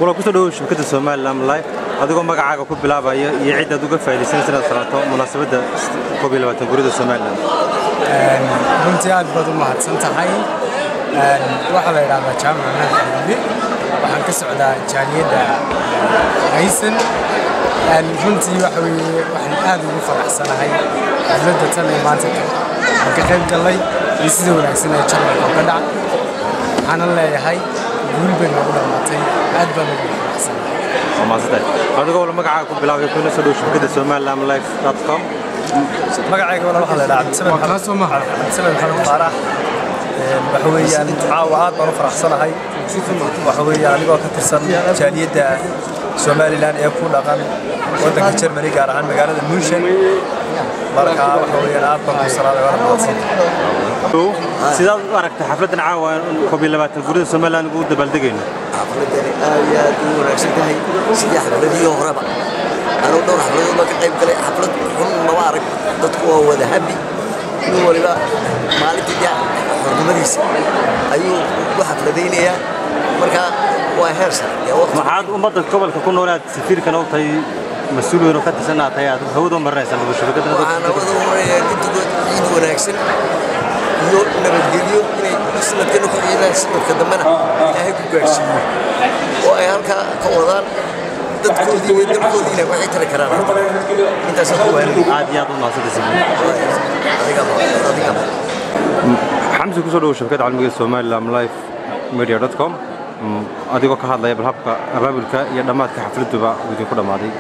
Wala kusoo dhawow shabakadda Somaliland Live, adigoo magacaaga ku bilaabaya iyo cidda aad uga faa'iidaysanaysa inaad salaato munaasabadda 21 guurida Somaliland. Runtii aad baad u mahadsan tahay. Waxaa la yidhahdaa Jaamac Madax Xabiibi, waxaan ka socdaa jaaliyadda Haysan. Runtii waxa weeye waxaan aad ugu faraxsanahay xafladda tan ee maanta aan ka qayb gallay iyo sida wanaagsan ee Jarmalka uga dhac. Waxaanan leeyahay guul bay noogu dhammaatay, aad baan ugu faraxsanahay. Waa mahadsantahay. Adigoo wala magacaaga ku bilaabaya, kuna soo dhawow shabakadda somalilandlive.com. Magacayga walaal waxaa la yidhaha Cabdisamed Maxamed Faarax. Waxa weeyaan caawa aad baan u faraxsanahay. Waxa weeyaan anigoo ka tirsan jaaliyadda Somaliland ee ku dhaqan waddanka Germany, gaar ahaan magaalada München. Marka waxa weeyaan aad baan ku salaamay, waana mahadsantahay. Sidaad u aragtay xafladdan caawa 21 guurida Somaliland ugu dabaaldegayno? Xafladani aad iyo aad u wanaagsan tahay, sidii xafladihii horeba. Anugu dhowr xafladood baan ka qayb galay, xaflad xun maba arag. Dadku waa wada happy, nin waliba maalintii dee xornimadiisa ayuu ku xafladaynayaa. Marka waa heer sare dee waqti. Maxaad ummadda gobolka ku nool aad safiirkan u tahay, mas-uul weyn oo ka tirsan aad tahay, aad hawada u marinaysaa shabakadda? Waxaan hawada u marinayaa guddigood ciid wanaagsan iyo nabadgelyo, inay sanadkana ku ciidaan, sanadka dambena Ilaahay ku gaadhsiiyo oo ay halkaa ka wadaan dadkoodii iyo dalkoodiina waxay tari karaan. Intaasaan ku waaninaya. Aad iyo aad u mahadsantahay safiir. Adiga, adiga. Xamsi, kusoo dhawow shabakadda caalamiga ee Somaliland Live Media.com, adigoo ka hadlaya bal habka abaabulka iyo dhammaadka xafladduba uu idinku dhammaaday.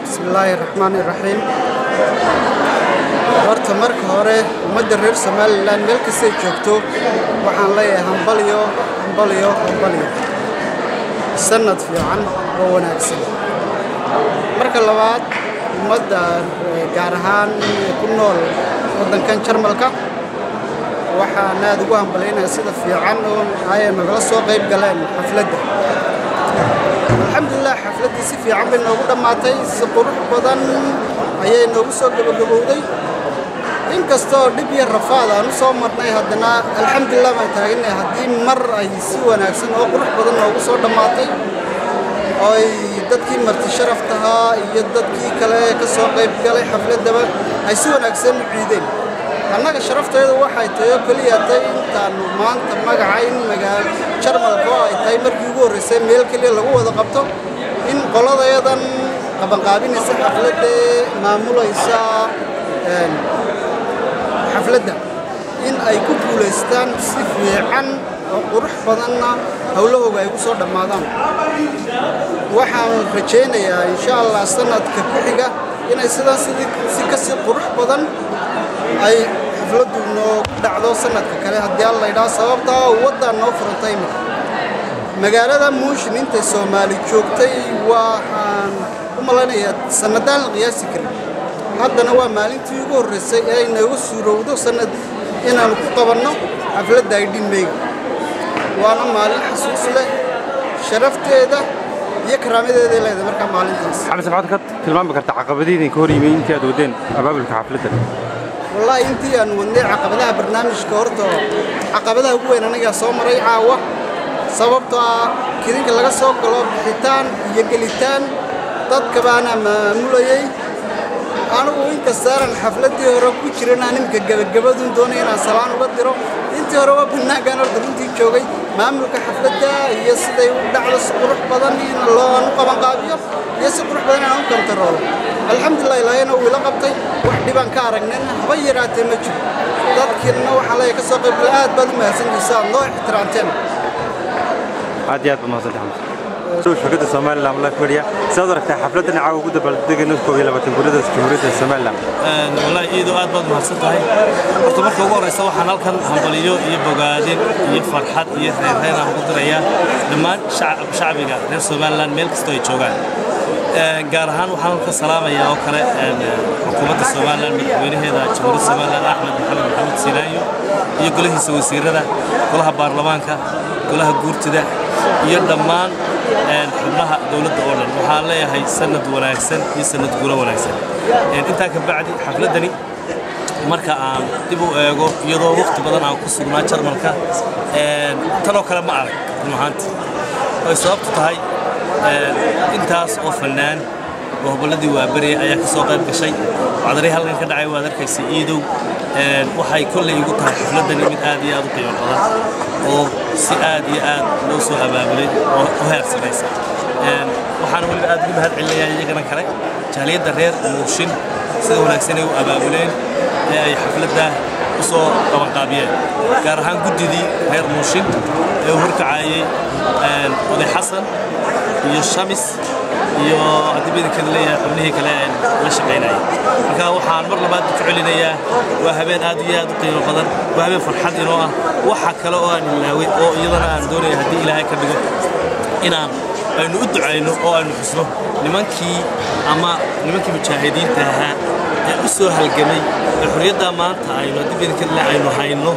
بسم الله الرحمن الرحيم. Horta marka hore ummadda reer Somaliland meel kastay joogto waxaan leeyahay hambalyo, hambalyo, hambalyo, sanad fiican oo wanaagsan. Marka labaad, ummadda gaar ahaan ku nool waddankan Jarmalka waxaan aad ugu hambalyaynaya sida fiican oo ay nagala soo qayb galeen xafladda. Alxamdulilah, xafladdii si fiican bay noogu dhammaatay, si qurux badan ayay noogu soo gabagabowday. Inkastoo dhib iyo rafaad aan u soo marnay, haddana alxamdulilah baan taaganay haddii mar ay si wanaagsan oo qurux badan noogu soo dhammaatay oo ay dadkii marti sharaftahaa iyo dadkii kale ka soo qayb galay xafladdaba ay si wanaagsan u ciideen. Annaga sharafteedu waxay tahay oo keliya tay intaanu maanta magaca in magaalo Jarmalka oo ay tahay markii ugu horreysay meel keliya lagu wada qabto, in qoladayadan qabanqaabinaysa xafladda, maamulaysa xafladda, in ay ku guulaystaan si fiican oo qurux badanna howlahooga ay ku soo dhammaadaan. Waxaan rajaynayaa insha Allah sanadka ku xiga inay sidan sidii si kasii qurux badan ay xafladdu noogu dhacdo sanadka kale haddii Alla yidhaha, sababtaa waddaan noo furantay imika. Magaalada Muushin intay Soomaali joogtay waxaan u malaynayaa sanadaan la qiyaasi karin. Haddana waa maalintii ugu horreysay ee ay nooga suurowdo sanad inaanu ku qabanno xafladda 18 Mayga, waana maalin xasuus leh, sharafteeda iyo karaamadeeday leedahay markaa maalintaas. Xamse, maxaad ka tilmaami kartaa caqabadihii idinka hor yimi intii aad wadeen abaabulka xafladda? Wallaahi, intii aan wadnay caqabadaha barnaamijka, horta caqabadaha ugu weyn anigaa soo maray caawa, sababtoo ah kidinka laga soo galo bixitaan iyo gelitaan dadka baana maamulayay anigu. Inkastaanan xafladdii hore ku jiran, aan iminka gebagabadun doonaya inaan salaan uga diro. Intii hore waa bannaankaan horta runtii joogay, maamulka xafladda iyo siday u dhacdo si qurux badan in loo aan u qabanqaabiyo iyo si qurux badan inaan u kantaroolo. Alxamdulilah, Ilaahayna wuu ila qabtay, wax dhibaan ka aragnayna haba yaraatee ma jiro. Dadkiina waxaa leeyahay ka soo qayb gala, aad baad u mahadsantihiin aad noo ixtiraamteen. Aad iyo aad baad mahadsantahay Xamse. Shabakadda Somaliland Live Media, sidaad u aragtaa xafladdan caawa ugu dabaaldegayno 21 guurida Jamhuuriyadda Somaliland? Wallaahi iyadoo aad baad mahadsan tahay. Horta marka ugu horreysa waxaan halkan hambaliyo iyo bogaadin iyo farxad iyo reerreyn aan ugu dirayaa dhammaan shacbiga reer Somaliland meel kastoo ay joogaan. Gaar ahaan waxaan halka salaamayaa oo kale xukuumadda Somaliland, madaxweynaheeda Jamhuuriyadda Somaliland Axmed Maxamed Maxamuud Silaanyo iyo golahiisa wasiirada, golaha baarlamaanka, golaha guurtida iyo dhammaan xubnaha dowladda oo dhan. Waxaan leeyahay sanad wanaagsan iyo sanad guuro wanaagsan. Intaa ka bacdi, xafladdani marka aan dib u eego, iyadoo waqti badan aan ku sugnaa Jarmalka, tanoo kale ma arag run ahaantii, ay sababtu tahay Intaas oo fanaan oo gobolladii Waaberi ayaa ka soo qayb gashay. Cadaray halkan ka dhacay waad arkaysa Iidow. Waxay kolley igu tahay xafladani mid aad iyo aad u qiimo badan oo si aad iyo aad loo soo abaabulay oo u heer sarreysa. Waxaan weliba aad ugu mahad celinayaa iyagana kale jaaliyadda reer Muushin sida wanaagsan ay u abaabuleen ee ay xafladda u soo qabanqaabiyeen, gaar ahaan guddidii reer Muushin ee u horkacayay Oday Xasan iyo Shamis iyo haddii badankan leeyahay xubnihii kale ee la shaqaynayay. Marka waxaan mar labaad ku celinayaa waa habeen aad iyo aad u qiimo badan, waa habeen farxad inoo ah. Waxa kale oo aan ilaaway oo iyadana aan doonaya haddii Ilaahay ka dhigo inaan aynu u ducayno oo aynu xusno nimankii ama nimankii mujaahidiinta ahaa ee u soo halgamay ee xorriyadda maanta aynu haddii badankan aynu hayno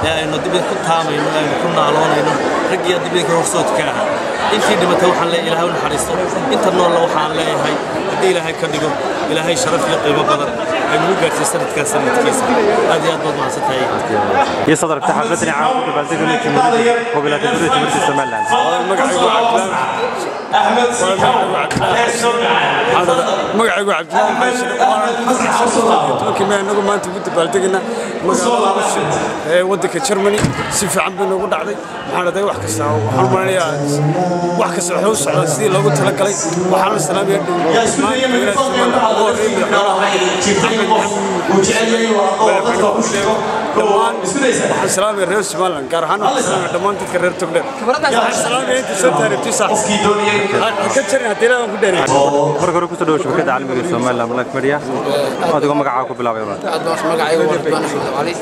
ee aynu haddii badan ku taamayno ee aynu ku naaloonayno, raggii haddii badanka horsoodka ahaa. Intii dhimatay waxaan leeyahay Ilaahay u naxariisto, inta noolla waxaan leeyahay haddii Ilaahay ka dhigo Ilaahay sharaf iyo qiimo badan aynu u gaarsiiyo sanadkaas sanadkiisa. Aad iyo aad baad mahadsantahay. Iyo sadarka xafladani caawa ku dabaaldegayno jamhuuriyadda 21 jamhuuriyadda Somaliland. Magacaygu Cabdilaahi. Mee inagu maanta ugu dabaaldegaynaa magaalada Muushin ee waddanka Germany. Si fiican bay noogu dhacday. Maxaan dhaday wax kasta waxaan u maleynayaa wax kasta wuxuu u socdaa sidii loogu talagalay. Waxaan la salaamayaa dhammaan, waxaan salaamaya reer Somaliland, gaar ahaan waxaan salaamaya dhammaan dadka reer Togdheer. Waxaan salaamaya inta soo taariibtay sax ha ka jarin haddii ilaahan ku dheereeyo. Marka hore kusoo dhawo shabakadda caalamiga ee Somaliland Live Media adigoo magacaaga ku bilaabay. Aad baan magacayga waa Ridwaan Axmed Cali.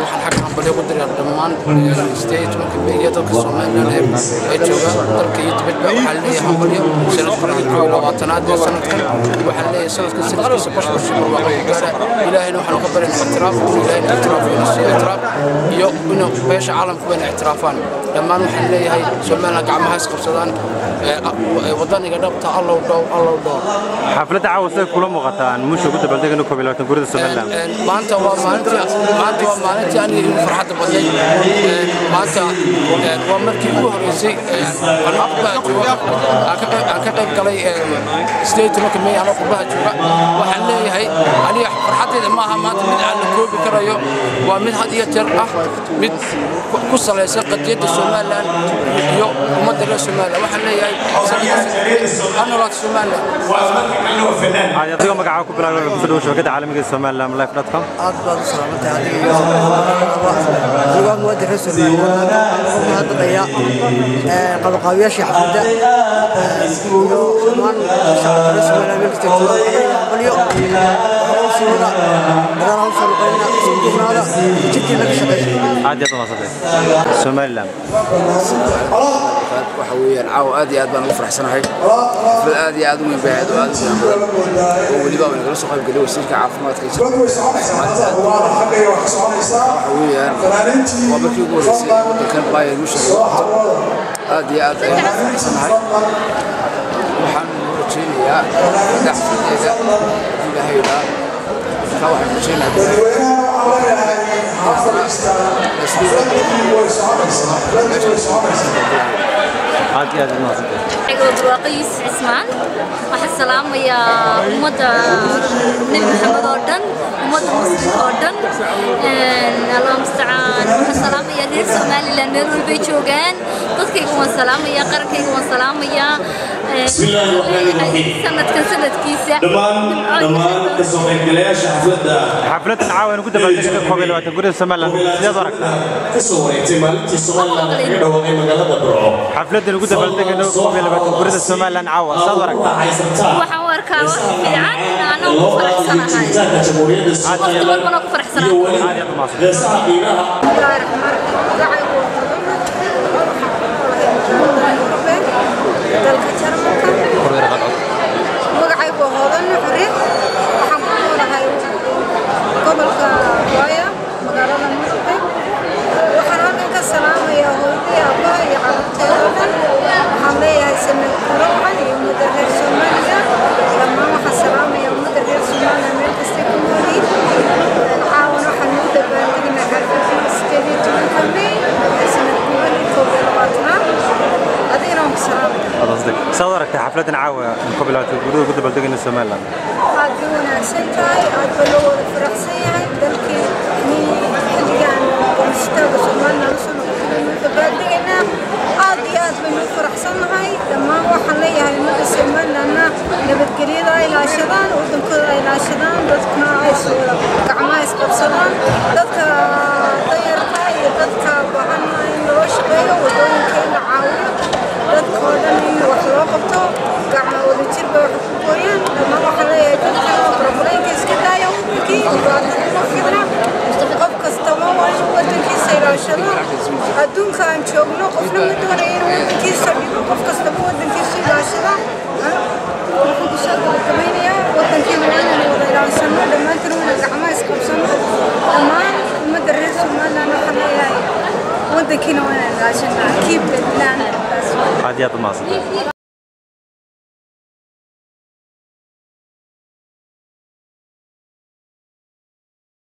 Waxaan xagga hambalyo ku diraa dhammaan 18 May dalka Somaliland ee jooga dalka iyo dibadba. Waxaan leeyahay hambalyo sanadka 21aad ee sanadkan. Waxaan leeyahay sanadkan sanadkiisa bashbash barwaaqo ku gaara. Ilaahayna waxaan uga baryaynaa ictiraaf, Ilaahayna ictiraaf ina siiyo, ictiraaf iyo inuu beesha caalamku bayna ictiraafaan dhammaan. Waxaan leeyahay Somaliland gacmaha is qabsadaan, wadaniga dhabta Allow dhow, Allow dhow. Xafladda caawa siday kula muuqataa aan Muusha ugu dabaaldegayno 21 gurida Somaliland? Maanta waa maalintii, maanta waa maalintii aniga igu farxadda badnayd. Maanta waa markii ugu horreysay aan qurbaha jooga aan ka qayb galay 18 May anoo qurbaha jooga. Waxaan leeyahay aniga farxaddayda maaha maanta mid aan la koobi karayo, waa mid had iyo jeer ah mid ku salaysan qadiyadda Somaliland iyo ummadda reer Somaliland. Waxaan leeyahay ha noolaato Somaliland. Adigoo magacaaga ku bilaabay kusoo dhawo shabakadda caalamiga ee Somaliland Live.com. Aad baad u salaamantahay adiga iyo anigoo muwaadin reer Somaliland. Ugu mahadnaqaya qabanqaabiyaashii xafladda iyo dhammaan shacabka reer Somaliland meel kasta joogaan. Hambalyo hawsooda dagaal hawsoo noqonayna isku duubnaada jirkeena ka shaqeeya. Aad iyo aad mahadsantahay Somaliland. Waxa weeyaan caawa aad iyo aad baan ugu faraxsanahay. Xaflad aad iyo aad u weyn bay ahayd oo aad u qiimo badan oo weliba uu nagala soo qayb geliyay wasiirka caafimaadka iyo waxa weeyaan waa markii ugu horreysay waddankan Bayern Munich lagu qabto. Aad iyo aad ayaan ugu faraxsanahay. Waxaan rajaynayaa xafladda xafladeeda haddii Ilaahay yidhaa. Marka waxaan rajaynayaa Aad iyo aad mahadsantahay. Barwaaqo Yuusuf Cismaan. Waxaan salaamayaa ummadda Nebi Maxamed oo dhan, ummadda muslimka oo dhan. Allah mustacaan. Waxaan salaamayaa reer Somaliland meel walbay joogaan. Dadkayga waan salaamayaa, qarankayga waan salaamayaa. Sanadkan sanadkiisa dhammaan kasoo qaybgalayaasha xafladda. Xafladdan caawa aynu ku dabaaldegayno 21 gurida Somaliland sideed u aragtaa? Kasoo wareegtay maalintii Somaliland kaga dhawaaqay magaalada Burco. Xafladdan ugu dabaaldegayno 21 gurida Somaliland caawa sidaad u aragtaa? Waxaan u arkaa wax fiican, anoo ku faraxsanahay, waqti walbana ku faraxsanahay. Aad iyo aad mahadsantahay. Dalka Jarmalka. Magacaygu waa Hoodan Xuri. Waxaan ku noolahay gobolka Waaya, magaalada Muruqe. Waxaan halkan ka salaamayaa hooyadii, aabbaha iyo carruurteeda oo dhan. Waxaan leeyahay sanad kula wacan iyo ummadda reer Soomaaliya dhammaan. Waxaan salaamayaa ummadda reer Soomaaliya meel kastay ku noolyihiin. Caawana waxaan ugu dabaaldegnaa xafladii 18 May ee sanad 2021aad. Adigana waan ku salaamaya. Saad u aragtaa? Xafladan caawa ku bilaatay gudaha ugu dabaaldegayna Somaliland? Aad bay wanaagsan tahay, aad baa loo wada faraxsan yahay. Dalkii xilligan istaaga Somaliland usoo noqotay dabaaldegaynaa, aad iyo aad baynu u faraxsannahay. Dhammaan waxaan leeyahay ummadda Somalilandna nabadgelyada ay ilaashadaan, waddankooda ay ilaashadaan, dadkuna ay gacmaha isqabsadaan, dadka danyarta iyo dadka baahanna in loo shaqeeyo, waddooyinka in la caawiyo, dadka oo dhan in wax loo qabto, gacma wadajir bay wax ku gooyaan. Dhammaan waxaan leeyahay dadka problemka iska daaya, wadankii dhibaato kuma fidna. Qof kastaba waa inuu wadankiisa ilaashado. Adduunka aan joogno qofna ma doonayo inuu wadankiisa dhigo, qof kastaba wadankiisa ilaashada. Waxaan kusoo gabagabaynayaa wadankeena waa inaynu wada ilaashano, dhammaantan waa inaan gacmaha isqabsano. Dhammaan ummadda reer Somaliland waxaan leeyahay wadankiina waa inaan ilaashanaa. Keep the land. Aad iyo aad u mahadsantahay.